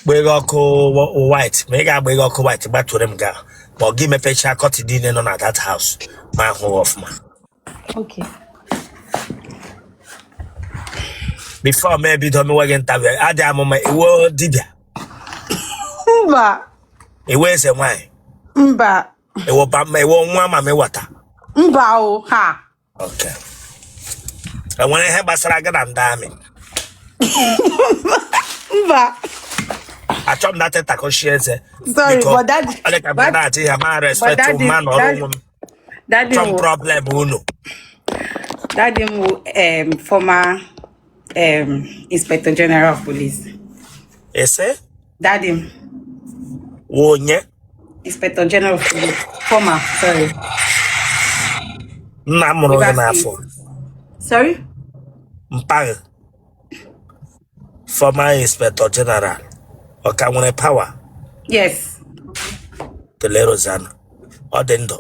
Gbaa ọkụ white ma ị ga-agba gị ọkụ white gbatụrụ m ga ma ọ gị mepechaa curtain niile nọ na that house ma ahụ ọfụma. Okay. Before m ebido mewe gị interview, adị amụma ị wụ dibịa? Mba. Ị wụ eze nwaanyị? Mba. Ị wụ ị wụ nwa mami wata? Mba o ha. Okay. Enwere ihe gbasara gị na ndị army? Mba. Achọ m data takoshi eze. Sorry, Biko, but daddy, ọ dị ka m but, na-achị ya ma but respect daddy, ma nọrọ daddy, onwe m. daddy, Chọm problem unu. Daddy m wụ former Inspector General of Police. Ese? Daddy m. Wụ onye? Inspector General of Police. Former, sorry. Nna mụrụ gị Rivers n'afọ. State. Sorry? Mpa gị. Former Inspector General. Ọ ka nwere power? Yes. Tele Rosanna. Ọ dị ndụ.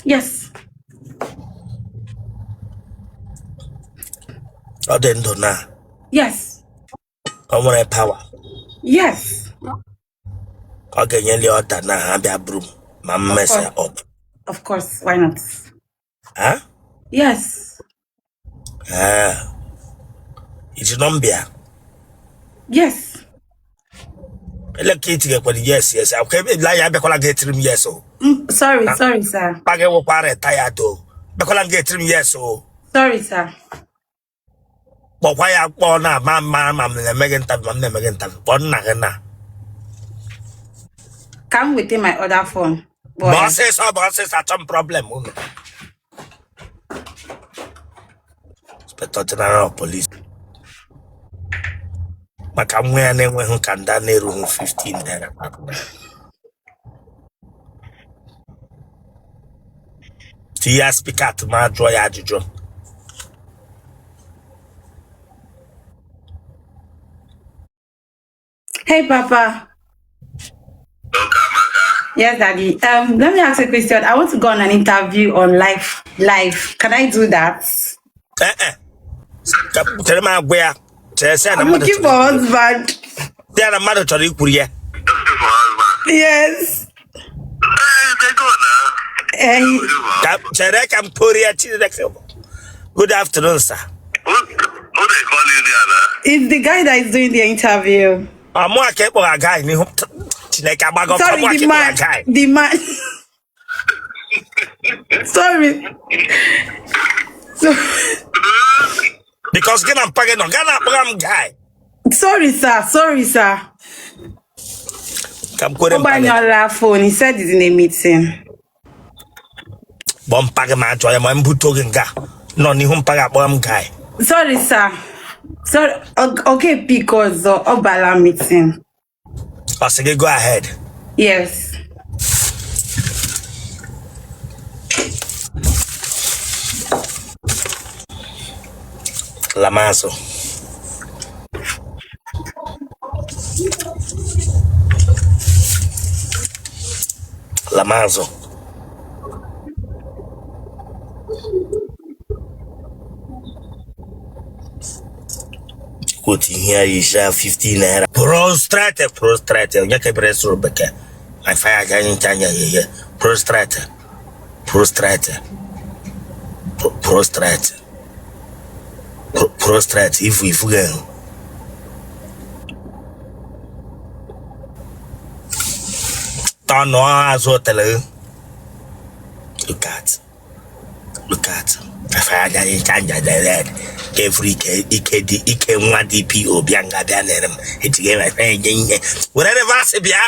Yes. Ọ dị ndụ na. Yes. Ọ nwere power. Yes. Ọ ga-enyeli order na ha bịa buru m ma m Of mess course. up. Of course. Why not? Ha? Yes. Ee. I ji nọmba ya? Yes. Ele ka itinyekwara yes akwụkwọ ebe la ya abịakwala ga etiri m yes o. Sorry, sorry, sir. Mpa gị wụkwa retired o. Bịakwala ga etiri m yes o. Sorry, sir. Kpọkwa ya kpọọ na ma ma ma m na-eme gị interview ma m na-eme gị interview kpọọ nna gị na. Ka m weta my other phone. Kpọọ Ma ya. ọsịsọ ma ọsịsọ achọ m problem unu. Inspector General of Police maka nwa ya na-enweghị ka nda na-erughị 15 naira. Tinye ya speaker ma jụọ ya ajụjụ. Hey, Papa. Yes, Daddy. Let me ask a question. I want to go on an interview on live. Live. Can I do that? Eh eh. Chere m agwa ya. Chere sị ya na I'm mmadụ looking chọrọ for ikwuru. husband. Sị ya na mmadụ chọrọ ikwuru ya. Yes. Eh, Ka chere ka m kwuru ya Chineke. Good afternoon, sir. Who they call you there now? It's the guy that is doing the interview. Ọ mụa ka ị kpọga guy n'ihu Chineke agbago Sorry, ọmụa ka the ị kpọga man. guy. The man. Sorry. So, Because gị na mpa gị nọ gaa na-akpọga m guy. Sorry, sir. Sorry, sir. Ka m kwere mpa gị. Ọ gbanyụọla phone. He said he's in a meeting. Kpọọ mpa gị ma ajụọ ya ma m buto gị nga nọ n'ihu mpa gị akpọga m guy. Sorry, sir. Sorry. Okay, because ọ bala meeting. Ọ sị gị go ahead. Yes. Lamazụ. Lamazụ. Otu ihe ya yisha 15 naira. Prostrate, prostrate. Onye kebere sụrụ bekee. My fire agaghị ncha anya ya ihe. Prostrate, prostrate, prostrate, prostrate. Ifu ifu gị. Tọnụ azụ otele gị. Look at. Look at. Every ike ike dị ike nwa DPO bịa nga bịa nere m ejighị emepe enye ihe were reverse bịa.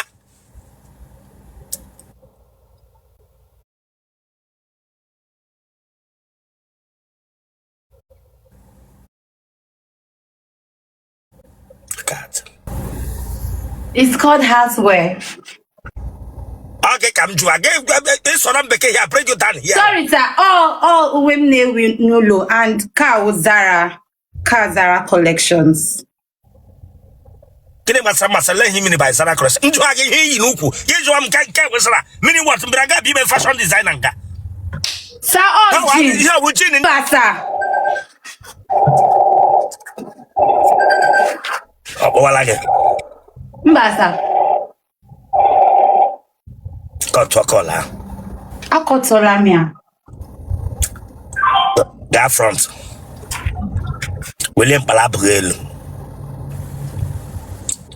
Look at. It's called Houseware. Okay, ka m jụọ gị ị sọrọ m bekee here bring you down here. Sorry, sir. All uwe m na-ewi n'ụlọ and car wụ Zara, car Zara collections. Gịnị gbasara masara lee ihe mean by Zara collection? M jụọ gị ihe i yi n'ukwu gị jụọ m nke nke wesara meaning what mbịara ga ime fashion designer nga. Sir, all jeans. Ihe ọ wụ jean. Mba, sir. Ọ kpọwala gị. Mba sir. Kọtụọ call ahụ. Akọtụọla m ya. Gaa front, welie mkpalabụ gị elu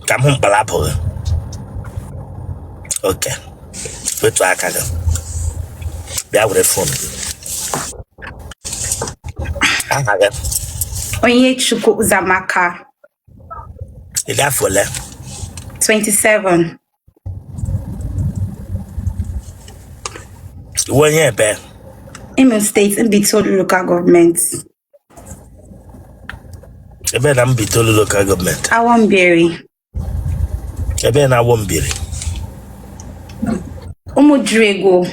ka m hụ mkpalabụ gị. Okay, wetu aka gị, bịa were phone gị. Aha gị? Onyechukwu Ụzọamaka. Ị dị afọ ole? 27. Ị wụ onye ebe? Imo State, Mbaitoli Local Government. Ebe na Mbaitoli Local Government? Awọmbieri. Ebe na Awọmbieri? Ụmụjuruego.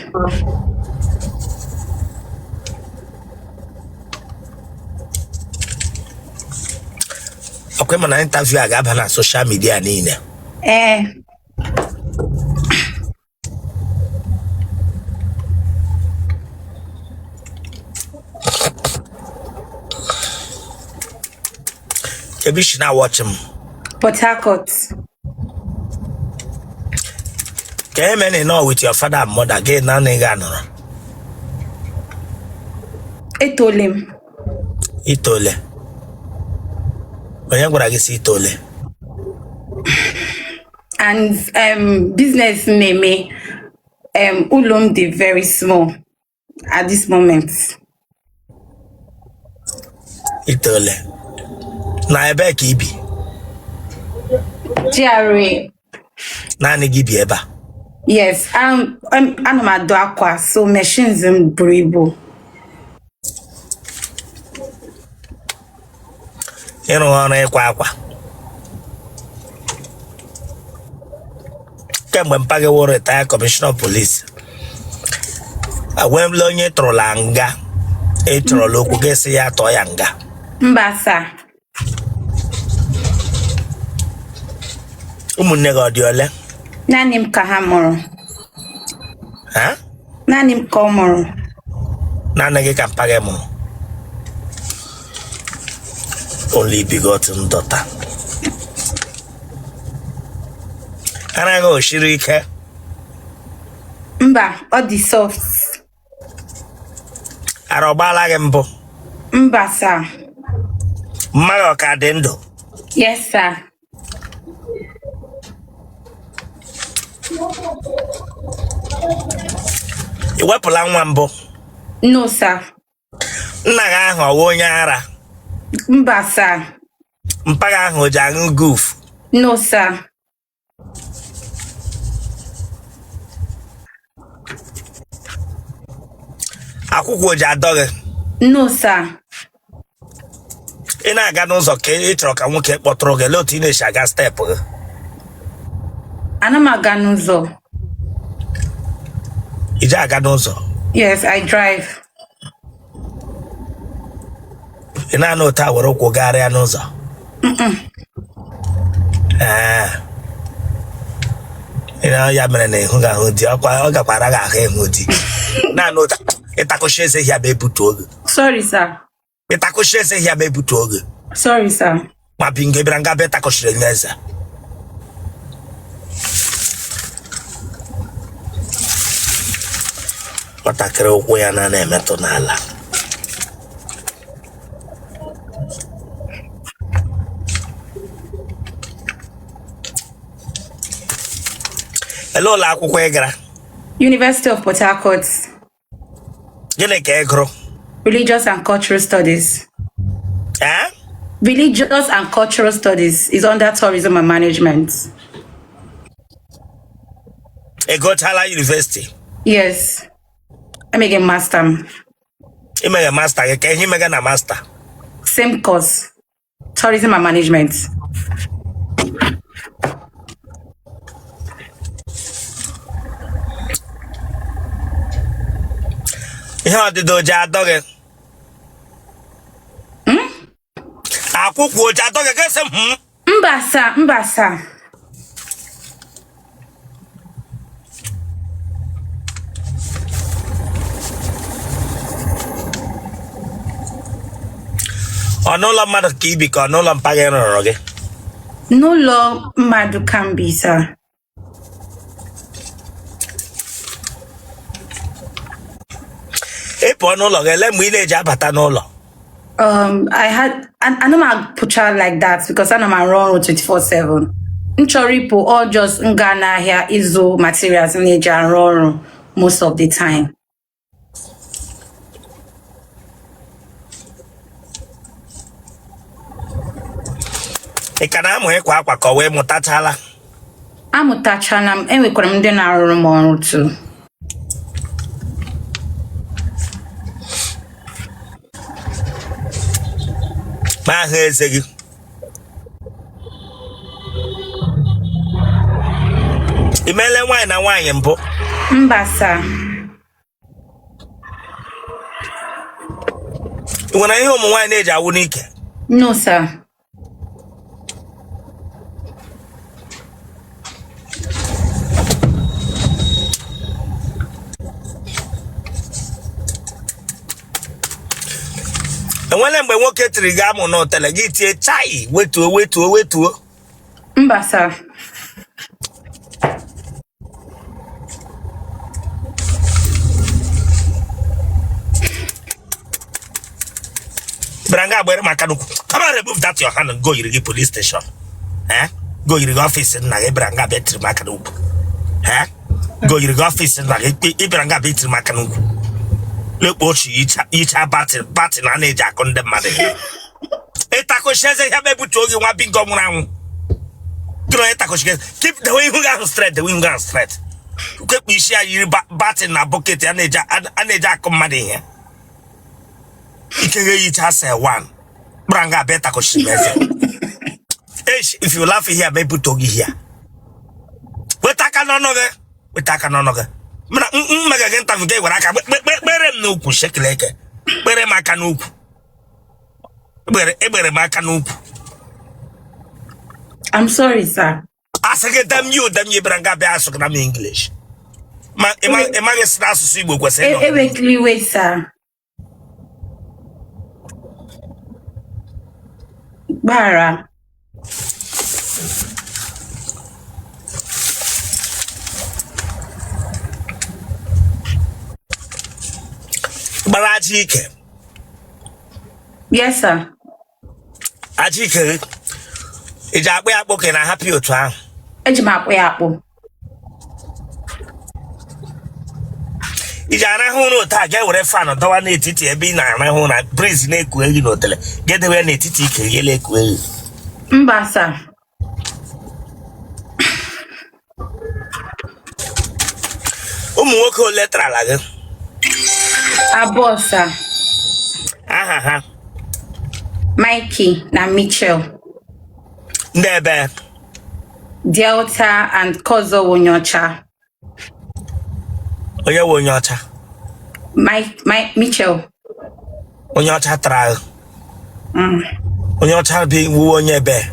Ọkwa ị ma na interview a ga-aba na social media niile? Ee. Ebe i si na-awatch m? Port Harcourt. Ka eme na ị nọ with your father and mother gị naanị gị anọrọ? Etole m. I tole? Onye gwara gị sị i tole? And business m na-eme, ụlọ m dị very small at this moment. I tole na ebee ka i bi? GRA. Naanị gị bi ebe a? Yes, ana m adụ akwa, so machines m buru ibu. Ịrụ ọrụ ịkwa akwa kemgbe mpa gị wụ retired commissioner of police, enweela onye tụrụla nga ị chọrọla okwu gị sị ya tụọ ya nga? Mba sir. Ụmụnne gị ọ dị ole? Naanị m ka ha mụrụ. Ha? Naanị m ka ọ mụrụ. Naanị gị ka mpa gị mụrụ? Only begotten daughter. Ara gị o shiri ike? Mba, ọ dị soft. Ara ọ gbaala gị mbụ? Mba sir. Mma gị ọ ka dị ndụ? Yes sir. Ị wepụla nwa mbụ? No sir. Nna gị ahụ ọ wụ onye ara? Mba sir. Mpa gị ahụ o ji aṅụ guf? No sir. Akwụkwụ o ji adọ gị? No sir. Ị na-aga n'ụzọ ka ị chọrọ ka nwoke kpọtụrụ gị, olee otu ị na-esi aga step gị? Ana m aga n'ụzọ. Ị ji aga n'ụzọ? Yes, I drive. Ị na-anọ otu a were ụkwụ gagharịa n'ụzọ? Ee. Ị na ya mere na ịhụ gị ahụ di ọkwa ọ gakwara gị ahụ ịhụ di naanị otu ịtakụchi eze ya bụ ebutuo gị. Sorry sir. Ịtakụchi eze ya bụ ebutuo gị. Sorry sir. Ma bi nga bịara nga bịa takụchiri nye eze. Nwatakịrị ụkwụ ya na na-emetụ n'ala. Ele ụlọ akwụkwọ ị gara? University of Port Harcourt. Gịnị ka ị gụrụ? Religious and Cultural Studies. Eh? Religious and Cultural Studies is under Tourism and Management. Ị gụchala university? Yes. Emege master m. Ị mega master gị ka ihe ị mega na master? Same course. Tourism and Management. Ihe ọdịda o ji adọ gị? Akwụkwụ o ji adọ gị? Gị sị m hmm? Mba sir, mba sir. Ọ n'ụlọ mmadụ ka i bi ka ọ n'ụlọ mpa gị rụrụ gị? N'ụlọ mmadụ ka m bi, sir. Ị pụọ n'ụlọ gị, ele mgbe ị na-eji abata n'ụlọ? I had ana m apụcha like that because ana m arụ ọrụ 24/7. M chọrọ ịpụ ọ just m gaa n'ahịa ịzụ materials m na-eji arụ ọrụ most of the time. Ị ka na-amụ ịkwa akwa ka ọ wụ ị mụtachala? Amụtachala m, enwekwara m ndị na-arụrụ m ọrụ too. Ma ahụ eze gị ị meela nwaanyị na nwaanyị mbụ? Mba, sir. Ị nwere ihe ụmụ nwaanyị na-eji awụ n'ike? No, sir. Enwele mgbe nwoke tiri gị amụ n'otele gị tie chai wetuo wetuo wetuo? Mba, sir. Bịara nga agbere maka n'ukwu. Come on, remove that your hand and go yiri gị police station. Eh? Go yiri gị ọfịs nna gị bịara nga bịa tiri m aka n'ukwu. Eh? Go yiri gị ọfịs nna gị ị bịara nga bịa tiri m aka n'ukwu. Lekpo ochi yicha batin batin a na-eji akụ ndị mmadụ. Ịtakọchi eze ihe ma ebutuo gị nwa bingo nwụrụ anwụ. Gịnị onye takọchi gị? Keep dewe ihu gị ahụ straight, dewe ihu gị ahụ straight. Kekpu isi ya yiri batin na bucket a na-eji akụ mmadụ ihe. Ike gị eyicha se one. Kpara nga abịa takọchi m eze. Eish, if you laugh here, ma ebutuo gị here. Weta aka n'ọnụ gị. Weta aka n'ọnụ gị. Mana m mega gị interview gị were aka kpere m n'ukwu shekeleke. Kpere m aka n'ukwu. Egbere m aka n'ukwu. I'm sorry, sir. Asị gị damn you damn you bịara nga bịa asụ na m English. Ma ị maghị sị na asụsụ Igbo kwesịrị ịnọ. Ewekili iwe, sir. Gbaghara. Gbara aja ike. Yes, sir. Aja ike gị i ji akpụ ya akpụ ka ị na-ahapụ ya otu ahụ? Eji m akpụ ya akpụ. I ji arahụ ụra otu a ga-ewere fan dọwa n'etiti ebe ị na-arahụ ụra breeze na-eku gị n'otele ga-edewe ya n'etiti ike gị na-eku gị? Mba, sir. Ụmụ nwoke ole tarala gị? Abụọ, sir. Aha ha? Mikey na Mitchell. Ndị ebe? Delta and nke ọzọ wụ onye ọcha. Onye wụ onye ọcha? Mike, Mike Mitchell. Onye ọcha tara gị? Onye ọcha bi wụ onye ebe?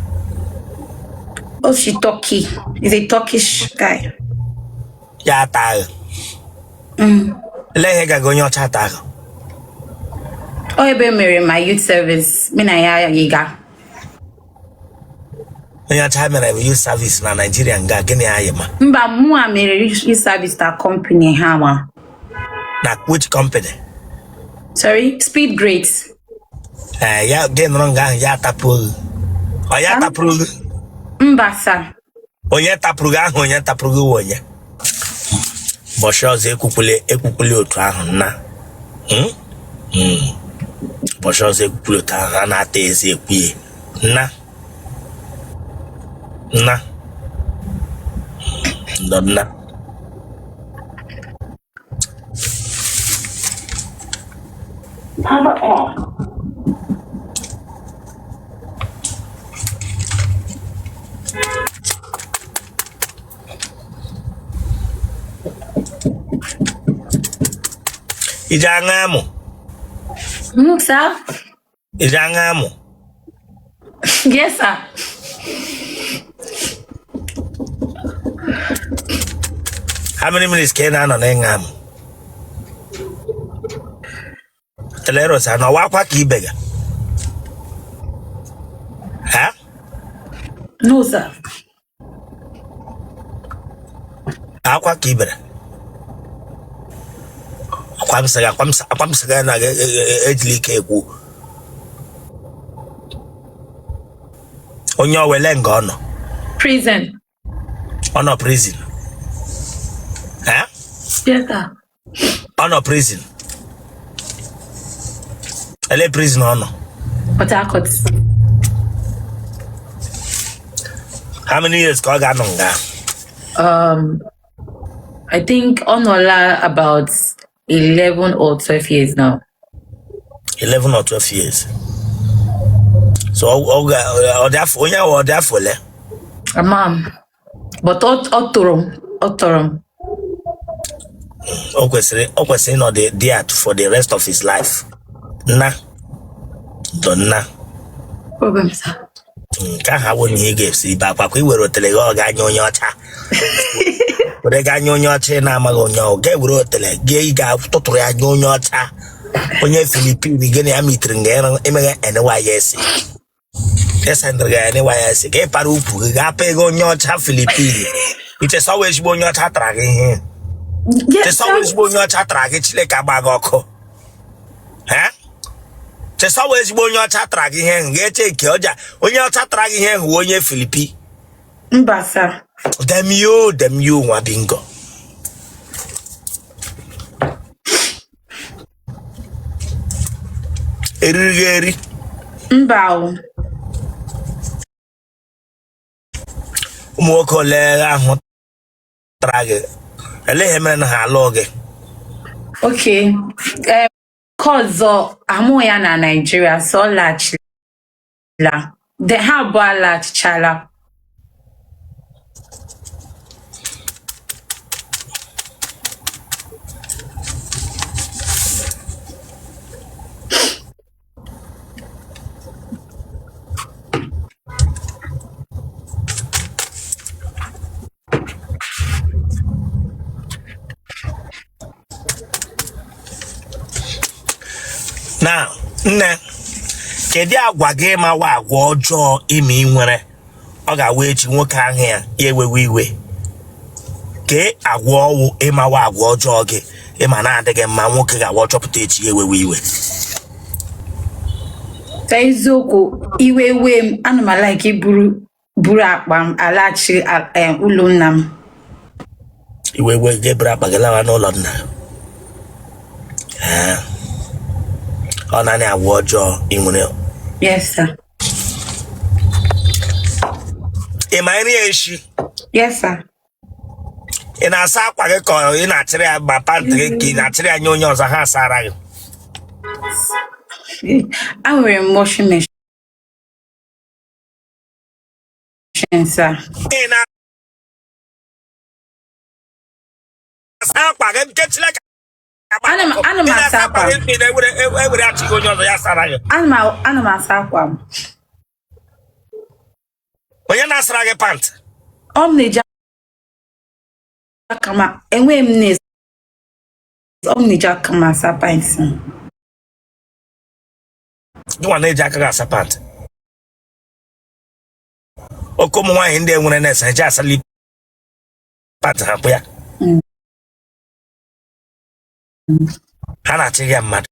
O si Turkey. He's a Turkish guy. Ya ata gị? Ele ihe gaga onye ọcha ata gị? Ọ ebe mere my youth service, mụ na ya yiga. Onye ọcha mere youth service na Nigeria nga gịnị anyị ma? Mba, mụa mere youth service na company ha nwa. Na which company? Sorry, Speed Great. Ee, ya gị nọrọ nga ahụ ya atapụ gị. Ọ ya tapụrụ gị? Mba, sir. Onye tapụrụ gị ahụ onye tapụrụ gị wụ onye? Ụbọchị ọzọ ekwukwule ekwukwule otu ahụ nna. Ụbọchị ọzọ ekwukwule otu ahụ a na-ata eze ekwu ya. Nna. Nna. Ndo nna. Power off. I ji aṅụ amụ? Sir? I ji aṅụ amụ? Yes, sir. How many minutes ka ị na-anọ n'ịṅụ amụ? Teleros anọ wa akwa ka ibe ga. Ha? No, sir. Akwa ka ị bere. Akwa m sị gị, akwa m sị gị na gị ejila ike ekwu. Onye ọ wele nga ọ nọ? Prison. Ọ nọ prison. Eh? Yes, sir. Ọ nọ prison. Ele prison ọ nọ? Port Harcourt. How many years ka ọ ga-anọ nga? I think ọ nọla about 11 or 12 years now. 11 or 12 years. So ọ dị afọ onye ahụ ọ dị afọ ole? Ama m. But ọ toro m. Ọ toro m. O kwesịrị ịnọ there for the rest of his life. Nna dọ nna. Problem, sir. Nke ahụ awụ na ị ga-esi ibe akwa kwa iwere otele gị ọ ga-anya onye ọcha were ga anya onye ọcha ị na-amaghị onye ọ ga-ewere otele gị ị ga-atụtụrụ ya anya onye ọcha onye Filipin gị na ya mitiri nga emeghe NYSC esendịrị gị NYSC ka ị para ukwu gị ga-apa ego onye ọcha Filipin ichesawa ezigbo onye ọcha tara gị ihe. Yes, chesawa sir. Ezigbo onye ọcha tara gị, Chineke agba gị ọkụ. Eh? Chesawa ezigbo onye ọcha tara gị ihe ahụ ga-eche nke ọja onye ọcha tara gị ihe hụ onye Filipi. Mba, sir. Damn you, damn you, nwa bingo. Eriri gị eri? Mba o. Ụmụ nwoke ole ahụ tara gị, elee ihe mere na ha alụọ gị? Okay. Nke ọzọ amụ ya na Nigeria, so ọ laghachila. De ha abụọ alaghachichala. Na nne, kedu agwa gị mawa agwa ọjọọ ime ị nwere ọ ga-awa echi nwoke ahụ ya ya ewewe iwe? Kee agwa ọwụ ịmawa agwa ọjọọ gị ịma na-adịghị mma nwoke ga-awa chọpụta echi ya ewewe iwe? Ta eziokwu, iwe wee m, ana m like iburu buru akpa m alaghachi ụlọ nna m. Iwe wee gị buru akpa gị lawa n'ụlọ nna. Ee, ọ naanị agwa ọjọọ ị nwere? Yes, sir. Ị ma nri eshi? Yes, sir. Ị na-asa akwa gị ka ị na-achịrị ya ma pant gị ka ị na-achịrị ya nye onye ọzọ ha asara gị? Enwere m washing machine, sir. Ị na-asa akwa gị nke Chineke? Ana m Ị asa na-asa akwa akwa. gị ị na-ewere ewere achịghị onye ọzọ ya sara gị? Ana m asa akwa m. Onye na-asara gị pant? Ọ m na-eji aka m. Enweghị m na ọ m na-eji aka m asa pant m. Gị nwa na-eji aka gị asa pant? Oke ụmụ nwaanyị ndị enwere na-esa eji asali pant ha kwụ ya. Ha na-achị ya mmadụ.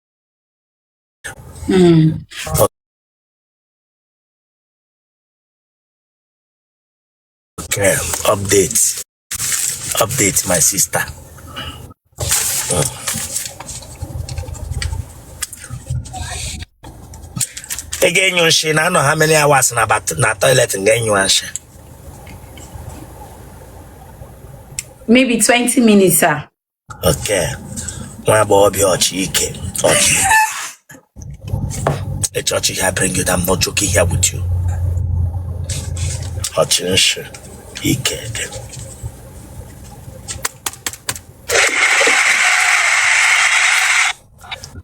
Okay, update. Update, my sister. Ị ga-enyu nshi na anọ how many hours na toilet nga enyu nshi? Maybe 20 minutes, sir. Okay. Nwa agbọghọbịa ọchị ike ọchị. Ọchị here bring you, I'm not joking here with you. Ọchị nshi ike dị.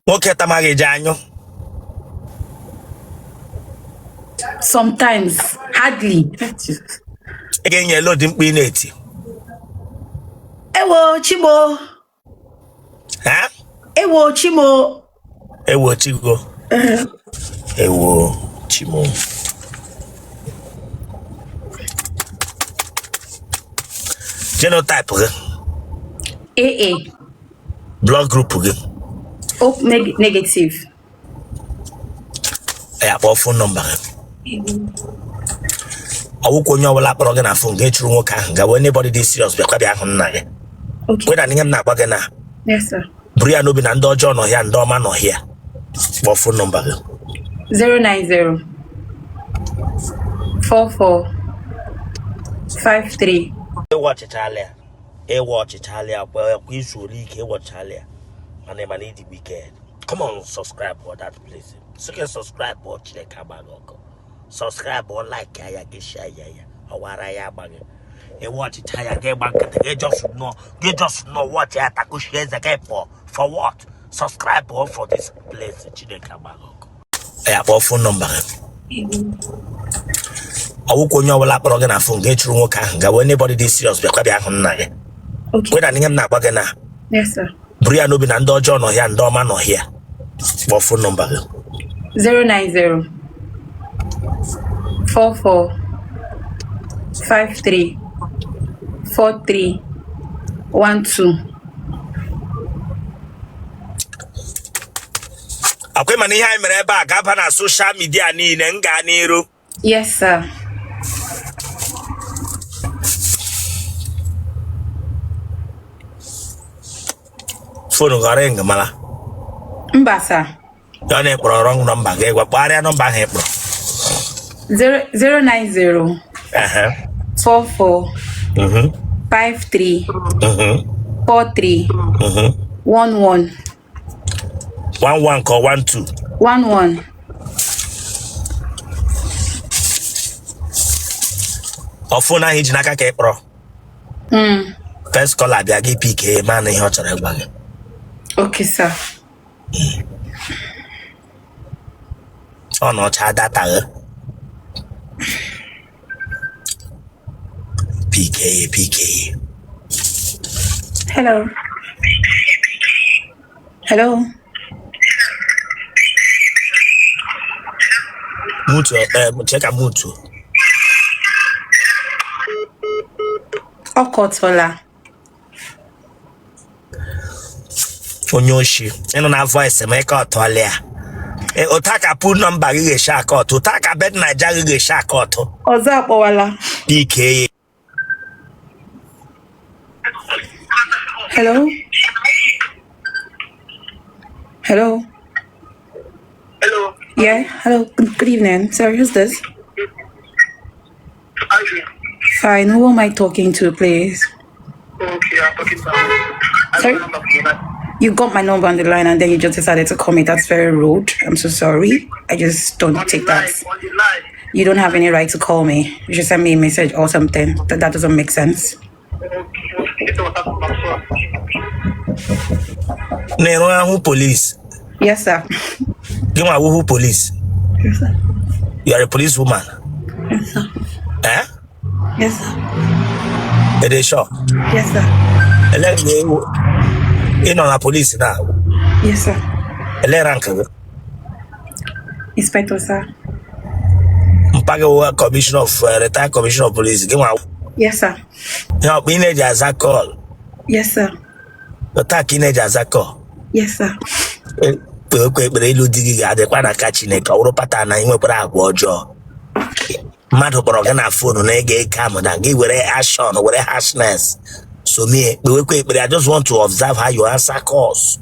Nwoke tamaghị eji anyụ? Sometimes, hardly. Ị ga-enye elu dị mkpu ị na-eti? Ewo, Chimo. Ha? Ewo, Chimo. Ewo chigo. Ewo chimo. Genotype gị? AA. Blood group gị? O negative. Ya kpọọ phone number gị. Ọ wụkwa onye ọbụla kpọrọ gị na phone gị chụrụ nwoke ahụ gawa. Anybody dị serious bịakwa bịa hụ nna gị. Okay. Kwena na ihe m na-agwa gị na Yes, sir. buru ya n'obi na ndị ọjọọ nọ ya, ndị ọma nọ ya. Kpọọ phone number gị. 090 44 53. Ịwa ọchịchala ya, ịwa ọchịchala ya kwa kwa izu ole ike ịwọchala ya, mana ịdị wicked. Come on, subscribe for that place. Sị subscribe ọ, Chineke agbaghị ọkụ. Subscribe ọ, like ya, gị share ya, ya ọwara ya agbaghị. Ịwa ọchịcha ya, gị gba nkịtị, gị just nọ, gị just nọ watch ya, takushie eze gị pụọ. For what? Subscribe ọ for this place. Chineke agbaghị ọkụ. Ya kpọọ phone number gị. Ọ wụkwa onye ọbụla kpọrọ gị na phone gị chụrụ nwoke ahụ gawa. Anybody dị serious bịakwa bịa hụ nna gị. Okay. Kwena na ihe m na-agwa gị na Yes, sir. buru ya n'obi na ndị ọjọọ nọ ya, ndị ọma nọ ya. Kpọọ phone number gị. 090 44 53 43 12. Akwa ịma na ihe anyị mere ebe a ga-aba na social media niile m gaa n'iru? Yes, sir. Phone gị ring mara? Mba, sir. Ya na ịkpọrọ wrong number gị, gwa kpọgharịa nọmba ahụ ịkpọrọ. 0 090 44 53 43 11. 11 ka ọ 12? 11. Ọ phone ahụ iji n'aka ka ị kpọrọ? Mm. First caller bịa, gị pick, ma na ihe ọ chọrọ ịgwa gị. Okay, sir. Ọ na ọcha data gị, pick ya, pick ya. Hello. Hello. Mute chee ka mute. Ọ kọtụla. Onye oshi, ịnụ na voice ma ịka ọtọọla ya. Ụta ka pu nọmba gị ga-esi aka ọtụ, ụta ka Bet Naija gị ga-esi aka ọtụ. Ọzọ akpọwala. Pick ya. Hello. Hello. Hello. Yeah. Hello. Good evening. Sorry, who's this? How you doing? Fine. Who am I talking to, please? Okay, I'm talking to I Sorry? got number from the line. You got my number on the line and then you just decided to call me. That's very rude. I'm so sorry. I just don't On the take line, that. on the line. You don't have any right to call me. You should send me a message or something. That doesn't make sense. Okay, okay. This is what happened. I'm sorry. Na-eru ahụ police? Yes, sir. Gị nwa awụhụ police? Yes, sir. You are a police woman? Yes, sir. Eh? Yes, sir. It is sure? Yes, sir. Ele mgbe ị nọ na police na? Yes, sir. Ele rank gị? Inspector, sir. Mpa gị wụ commissioner of retired commissioner of police, gị nwa? Yes, sir. Ihe ọkpụ ị na-eji aza call? Yes, sir. Taa ka ị na-eji aza call? Yes, sir. Kpee ekpere, ịlụ di gị ga-adịkwa n'aka Chineke. Ọ bụrụ pata na ị nwekwara agwa ọjọọ, mmadụ kpọrọ gị na phone na ị ga-eke amụda gị were action, were harshness so me. Kpewekwa ekpere. I just want to observe how you answer calls.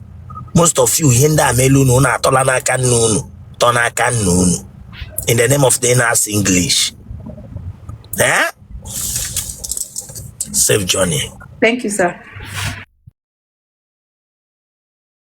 Most of you, ihe ndị a melu unu, unu atọla n'aka nna unu, tọ n'aka nna unu in the name of the nurse English, eh? Safe journey. Thank you, sir.